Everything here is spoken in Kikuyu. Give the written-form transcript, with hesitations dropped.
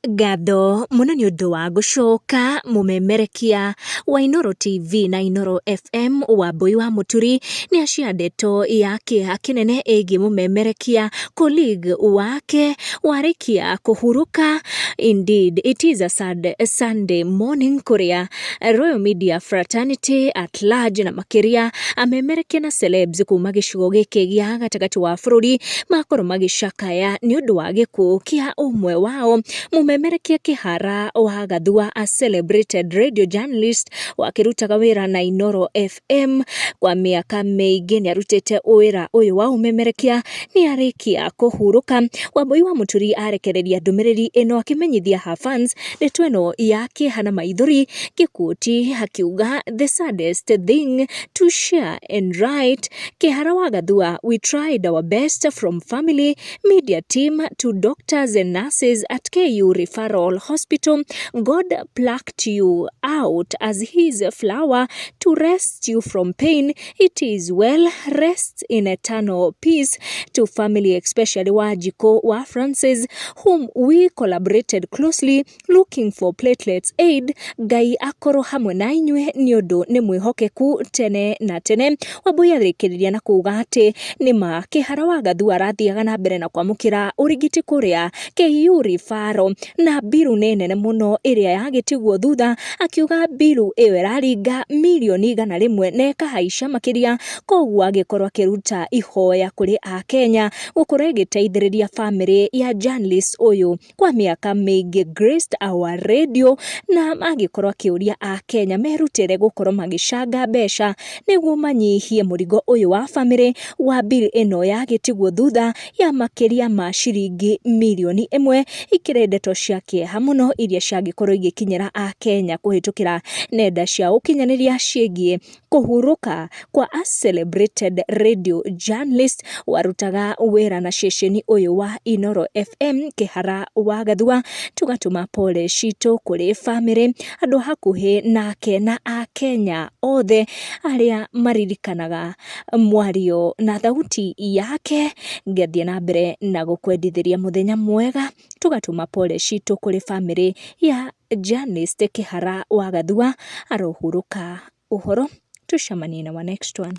Ngatho mũno nĩ ũndũ wa gũcoka mũmemerekia wa Inooro TV na Inooro FM Wambũi wa Mũturi nĩ acia ndeto ya kĩeha kĩnene ĩgiĩ mũmemerekia colleague wake warĩkia kũhurũka. Indeed, it is a sad Sunday morning kũrĩa Royal Media Fraternity at large na makĩria amemerekia na celebs kuma gĩcigo gĩkĩ gĩa gatagatĩ wa bũrũri makorwo magĩcakaya nĩ ũndũ wa gĩkuũ kĩa ũmwe wao mũmemerekia Kĩhara wa Gathua, a celebrated radio journalist wakĩrutaga wĩra na Inooro FM kwa mĩaka mĩingĩ. Nĩ arutĩte wĩra ũyũ wa ũmemerekia, nĩ arĩkia kũhurũka. Wambũi wa Mũturi arekereria ndũmĩrĩri ĩno akĩmenyithia her fans ndeto ĩno ya kĩeha na maithori gĩkuũ akiuga, "The saddest thing to share and write, Kĩhara wa Gathua, we tried our best from family, media team to doctors and nurses at KU Referral Hospital. God plucked you out as his flower to rest you from pain. It is well, rest in eternal peace. To family, especially Wanjiku wa Francis, whom we collaborated closely looking for platelets aid, Ngai akorwo hamwe na inyuĩ nĩ ũndũ nĩ mwĩhokeku tene na tene." Wambui arĩkĩrĩria na kuuga atĩ nĩma Kĩhara wa Gathua arathiaga na mbere na kwamũkĩra ũrigiti kũrĩa KU Referral na mbiru nĩ nene mũno ĩrĩa yagĩtigwo thutha, akiuga mbiru ĩyo ĩraringa mirioni 100 na ĩkahaica makĩria, koguo agĩkorwo akĩruta ihoya kũrĩ akenya gũkorwo ĩgĩteithĩrĩria famĩlĩ ya journalist ũyũ kwa mĩaka mĩingĩ graced our radio, na agĩkorwo akĩũria akenya merutĩre gũkorwo magĩcanga mbeca nĩguo manyihie mũrigo ũyũ wa famĩlĩ wa bill ĩno yagĩtigwo thutha ya makĩria ma ciringi mirioni 1. Ikĩrĩ ndeto cia kĩeha mũno iria ciangĩkorwo igĩkinyĩra akenya kũhĩtũkĩra nenda cia ũkinyanĩria ciĩgiĩ kũhurũka kwa a celebrated radio journalist warutaga wĩra na ceceni ũyũ wa Inooro FM, Kĩhara wa Gathua. Tũgatũma pole citũ kũrĩ famĩlĩ, andũ hakuhĩ nake na akenya othe arĩa maririkanaga mwario na thauti yake. Ngathiĩ na mbere na gũkwendithĩria mũthenya mwega. Tũgatũma pole citũ kũrĩ famĩlĩ ya journalist Kĩhara wa Gathua, arohurũka ũhoro. Tucemanie na wa next one.